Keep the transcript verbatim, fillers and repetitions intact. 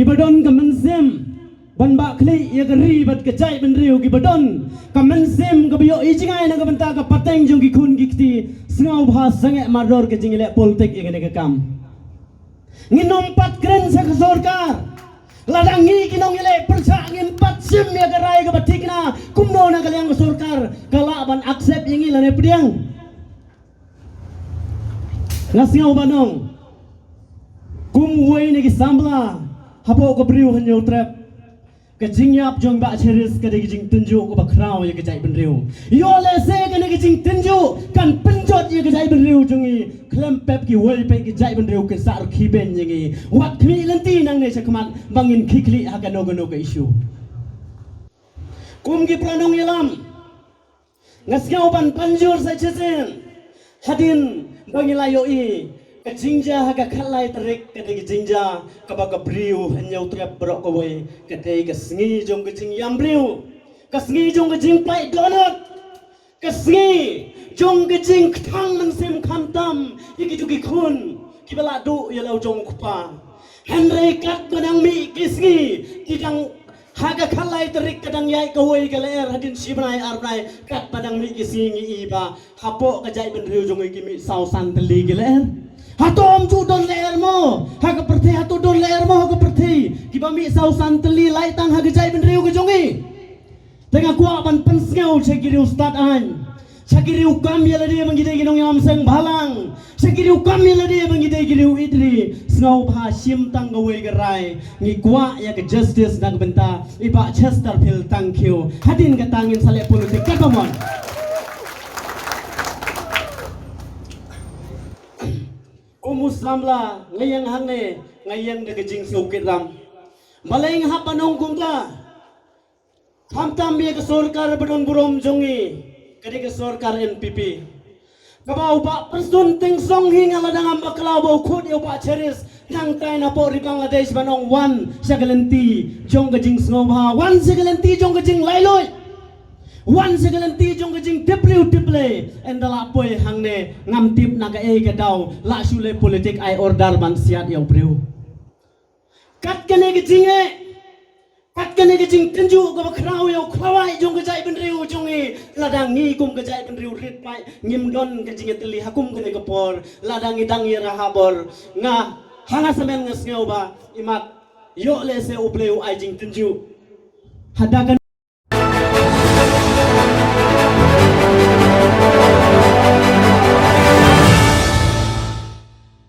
Kiba don ka mynsiem ban bah khlieh ïa ka ri bad ka jaitbynriew, kiba don ka mynsiem kaba ïohi jngai na ka bynta ka pateng jong ki khun ki kti, sngewbha sangeh mardor ka jingïaleh politik ïa kane ka kam. Ngin ym pat kren sha ka sorkar. Lada ngi ki nongïaleh pyrshah ngim pat shim ïa ka rai kaba thikna, kumno na ka liang ka sorkar ka lah ban accept ïa ngi lane pdiang? Nga sngew ban ong, kum uwei na ki samla hapoh ka Bri u Hynñiewtrep, ka jingïap jong Bah Cherish ka dei ka jingtynjuh kaba khraw ïa ka jaitbynriew. Ïoh lehse kane ka jingtynjuh kan pynjot ïa ka jaitbynriew jong ngi khlem pep kiwei pat ki jaitbynriew kin sah rkhie beiñ ïa ngi. Wat khmih lynti nangne shakhmat ba ngin khie khlieh ha kano kano ka issue. Kum ki para nongïalam, nga sngew ban pynjur sa shisien hadien ba ngi la ïohi ka jingjia ha ka khatlai tarik, ka dei ka jingjia kaba ka Bri u Hynñiewtrep baroh kawei, ka dei ka sngi jong ka jingïam briew, ka sngi jong ka jingpait dohnud, ka sngi jong ka jingkthang mynsiem khamtam ïa kito ki khun kiba la duh ïa la u jong u kpa. Hynrei katba dang mih ki sngi, ki dang ha ka khatlai tarik ka dang ïaid kawei ka lyer, hadien shi bnai ar bnai katba dang mih ki sngi ngi i ba hapoh ka jaitbynriew jong ngi ki mih saw san tylli ki lyer. Hato ym ju don lyer mo ha ka pyrthei? Hato don lyer mo ha ka pyrthei kiba mih saw san tylli, lait tang ha ka jaitbynriew ka jong ngi? Te nga kwah ban pynsngew sha ki riew stad aiñ, sha ki riew kam ïa lade ba ngi dei ki nongïalam seng bhalang, sha ki riew kam ïa lade ba ngi dei ki riew ïeit ri, sngewbha shim tang kawei ka rai. Ngi kwah ïa ka justice na ka bynta i Bah Chesterfield Tangkhiew. Hadien kata ngin sa leh politik katba mon. Kum u samla nga ïeng hangne, nga ïeng da ka jingsngewkit ram. Balei nga hap ban ong kumta? Khamtam ïa ka sorkar ba don burom jong ngi, ka dei ka sorkar N P P, kaba u Bah Prestone Tynsong hi nga la dang ym bakla ba u khot ïa u Bah Cherish nangtai napoh ri Bangladesh ban ong wan sha ka lynti jong ka jingsngewbha, wan sha ka lynti jong ka jinglaitluid, wan sha ka lynti jong ka jingtip briew tip Blei. Ynda la poi hangne ngam tip na kaei ka daw la shu leh politik ai order ban siat ïa u briew. Kat kane ka jingeh, kat kane ka jingtynjuh kaba khraw ïa u khlawait jong ka jaitbynriew jong ngi, lada ngi kum ka jaitbynriew rit paid ngim don ka jingïatylli ha kum kane ka por, lada ngi dang ïarah ha bor, nga ha nga samen nga sngew ba imat ïoh lehse U Blei u ai jingtynjuh. Hada ka